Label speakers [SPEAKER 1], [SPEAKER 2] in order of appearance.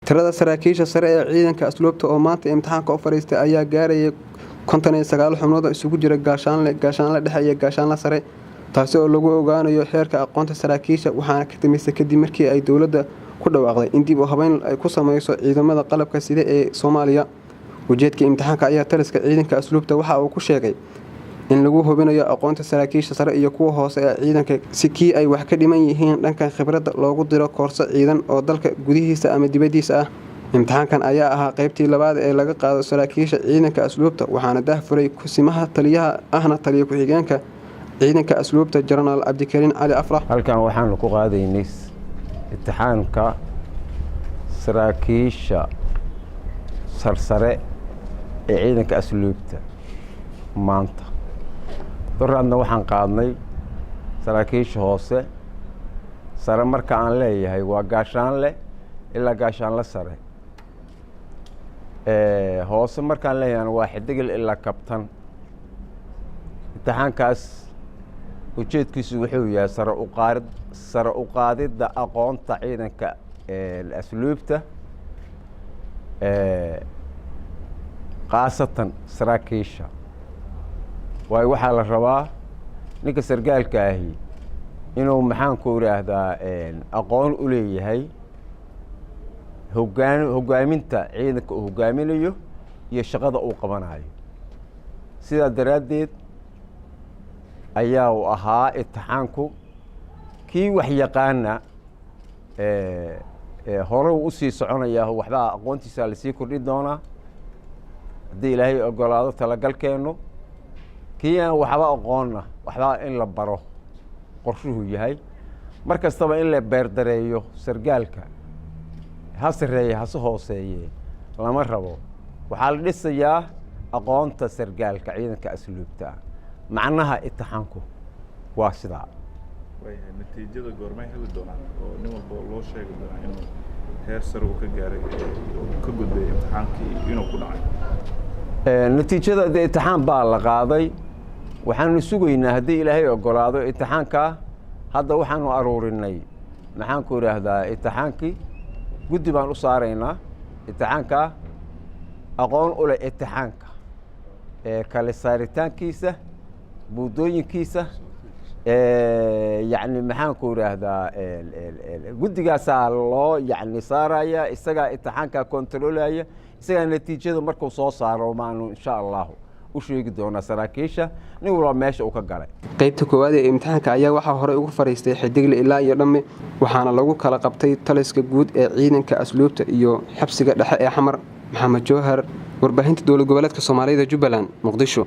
[SPEAKER 1] Tirada saraakiisha sare ee ciidanka asluubta oo maanta imtixaanka u fadhiistay ayaa gaarayay 59 xubnood oo isugu jira gaashaanle, gaashaanle dhexe iyo gaashaanle sare, taasi oo lagu ogaanayo heerka aqoonta saraakiisha. Waxaana ka dambeysay kadib markii ay dowladda ku dhawaaqday in dib u habeyn ay ku sameyso ciidamada qalabka sida ee Soomaaliya. Ujeedka imtixaanka ayaa taliska ciidanka asluubta waxa uu ku sheegay in lagu hubinayo aqoonta saraakiisha sare iyo kuwa hoose ee ciidanka, si kii ay wax ka dhiman yihiin dhanka khibradda loogu diro koorso ciidan oo dalka gudihiisa ama dibaddiisa ah. Imtixaankan ayaa ahaa qaybtii labaad ee laga qaado saraakiisha ciidanka asluubta, waxaana daahfuray kusimaha taliyaha ahna taliya ku-xigeenka ciidanka asluubta, Jenaraal Cabdikariin Cali Afrax.
[SPEAKER 2] Halkan waxaanu ku qaadaynay imtixaanka saraakiisha sarsare ee ciidanka asluubta maanta. Doraadna waxaan qaadnay saraakiisha hoose. Sare marka aan leeyahay waa gaashaanle ilaa gaashaanle sare, hoose markaan leeyahayna waa xidigil ilaa kabtan. Imtixaankaas ujeedkiisu wuxuu yahay sare u qaadidda aqoonta ciidanka asluubta, khaasatan saraakiisha. Waayo, waxaa la rabaa ninka sargaalka ahi inuu, maxaanku idhaahdaa, aqoon u leeyahay hoggaaminta ciidanka uu hoggaaminayo iyo shaqada uu qabanayo. Sidaa daraaddeed ayaa uu ahaa imtixaanku. Kii wax yaqaana hore uu usii soconayaa, waxbaa aqoontiisa lasii kordhin doonaa haddii Ilaahay ogolaado talagalkeennu. Kii aan waxba aqoonna, waxbaa in la baro qorshuhu yahay. Mar kastaba in la beerdareeyo sargaalka, ha sarreeye hase hooseeye, lama rabo. Waxaa la dhisayaa aqoonta sargaalka ciidanka asluubta ah. Macnaha imtixaanku waa sidaa.
[SPEAKER 3] Waayahay, natiijada goormay heli doonaan oo nin walba loo sheegi doonaa inuu heer sare uu ka gaaray, uu ka gudbay imtixaankii, inuu ku dhacay?
[SPEAKER 2] Natiijada dee imtixaan baa la qaaday. Waxaanu sugaynaa haddii Ilaahay ogolaado imtixaankaa. Hadda waxaanu aruurinay, maxaanku idhaahdaa, imtixaankii. Guddi baan u saaraynaa imtixaankaa, aqoon u leh imtixaanka ee kale saaritaankiisa, buudooyinkiisa, yacni, maxaanku idhaahdaa, guddigaasaa loo yacni saaraya. Isagaa imtixaankaa kontroolaya, isagaa natiijada markuu soo saaro maanu insha Allahu u sheegi doonaa saraakiisha nin walba meesha uu ka galay.
[SPEAKER 1] Qaybta koowaad ee imtixaanka ayaa waxaa horey ugu fadhiistay xidigle ilaa iyo dhamme, waxaana lagu kala qabtay taliska guud ee ciidanka asluubta iyo xabsiga dhexe ee Xamar. Maxamed Jowhar, warbaahinta Dowlad Goboleedka Soomaalida Jubbaland, Muqdisho.